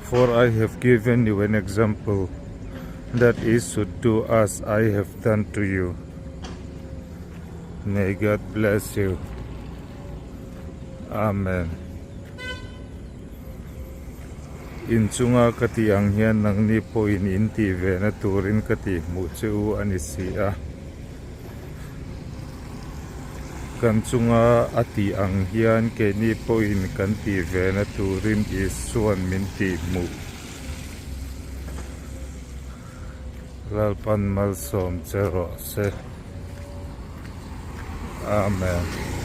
For I have given you an example that ye should do as I have done to you. May God bless you. Amen. In chunga ka tih ang hian nangni pawhin in tih ve na turin ka tih hmuh che u a ni si a. Kan chunga a tih ang hian keini pawhin kan tih ve na turin Isua'n min tih hmuh. Lalpan malsawm che rawh se. Amen.